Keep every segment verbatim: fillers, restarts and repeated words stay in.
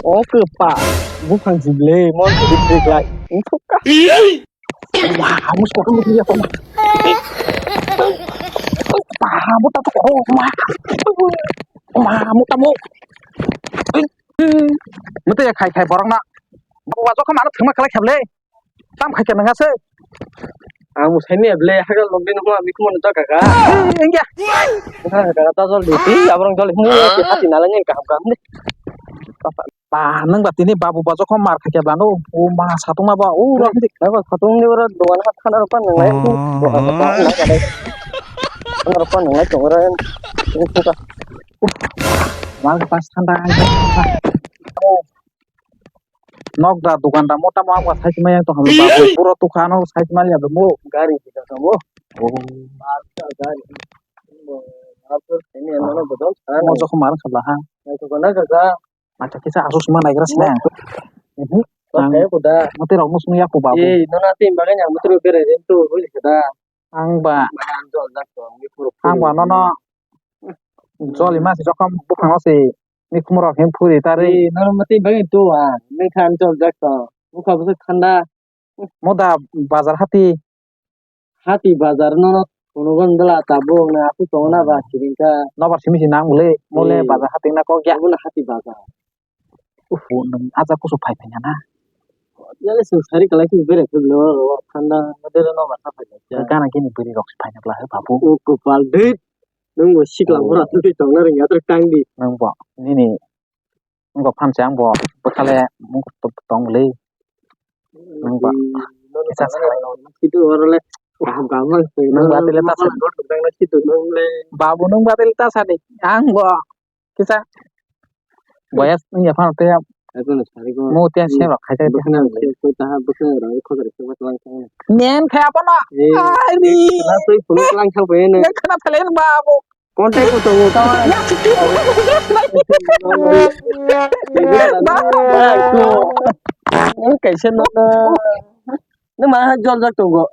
O kwpa, buphang si ble, mon si dik dik lai. Wngkha. Wah, mus kotor mus ya, toma. Wah, buta to kotor, wah. Wah, muta mu. Muta ya khai khai borok na. Babu bajo kha mano thwngma khlai khablai. Tam khai khe nang ase. Ang bo saini ble, hagra lok din ho, ami kumano jaga ka. Engya. Kaka ta jol di, ti abrong jol, hati nalai ni kaham kaham de. Ba, nang ba tini babu bajo kho mar khai khe bano. O ma satung ma ba, o rok di. Ba satung ni ora dogan ha thana ro pan nang lai. Dogan ha thana ro pan nang lai tong ora. Mal ka pas thanda. Nok da dogan da mota ma ba sai ma yang to ham ba. Puro tukha no sai ma ya mo. Gari di ka mo. O. Mal ka gari. Mo. Apa ini yang mana betul? Mo jo kho mar kha ba ha. Itu kena kerja. Acha kisa asus ma naigra sile ang. Mhm. Kok kayak kuda. Mati rok musung ya ku babu. Eh, nona tim bagai yang betul bere itu huli kada. Ang ba. Ang jol jak to, mi puro. Ang ba nono. Joli ma si jokhom buphang o si. Mi khumro hem phuri tari. Eh, nona mati bagai tu ah. Mi khan jol jak to. Bukha bukha khanda. Moda bazar hati. Hati bazar no phunukgo wngla tabuk na aswk tongo na ba kiring kha. Nobar simi se nang le mole bazar hati na kok ya. Abo no hati bazar. Uhu nang aja kusu phai phai na. Yale sung sari kalai sini bere phai lo ro thanda dere nobar sa phai kha. Gana gini bwrwi rok se phai na bla he babu. O kopal de. Nung bo sikla bora twi tong na ring ya tang di. Nang bo nini Wngkha phan se ang bo bwkhale mung tong le. Nang ba kisa sa. Kitu oro le. Nang ba tele ta sa. Kitu nang le. Babu nang ba tele ta sa de. Ang bo kisa. Boyas nang ya phan te. Aku na sari ko. Mu te se ba khai te. Bwkhana ko ta ha bwkhana ro ko ta ko lang ta. Men khai apa na? Ari. Na soi phone lang thang pe ne. Khana thale babu. Contact ko tongo. Kaisa no. Nung ma jol jak tongo.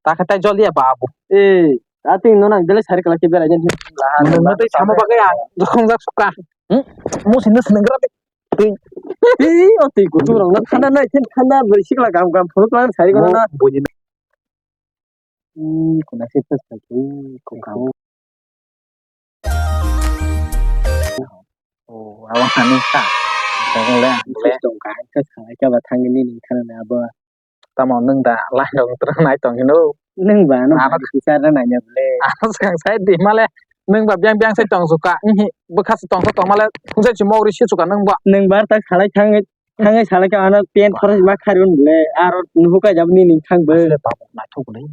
Ta khe tai jol ya babu. Eh, ati no nang dele sari kala ke bela jen. Nung ma tei sama bagai ang. Jong jak suka. Hmm? Mo sini seneng gra. Tei. Tei o tei kutu rong na thanda nai thanda beri sikla gam gam phuru klan sari kala na. Ih, kuna sih terus lagi, kok kamu. Oh, awak kami tak. Jangan le, le. Tong ka, ka sa, ka ba thang ni ni kana na ba. Tamo nung da, lai dong terang nai tong hino. Nung ba, nung ba, bisa na nai nya le. Ano sekarang saya di male, nung ba biang biang saya tong suka. Ihi, bekas tong tong male, saya cuma uri si suka nung ba. Nung ba tak salai thang, thang salai ka ano pen khorok ma khari un le, aro nuhu ka jab ni ni thang be. Asle tabuk naithok le.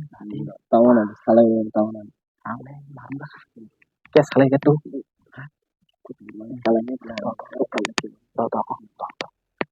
Tamo na, salai, tamo na. Ang le, ma, ma. Kya salai ka tu? Salai ni, salai. Tau, tau.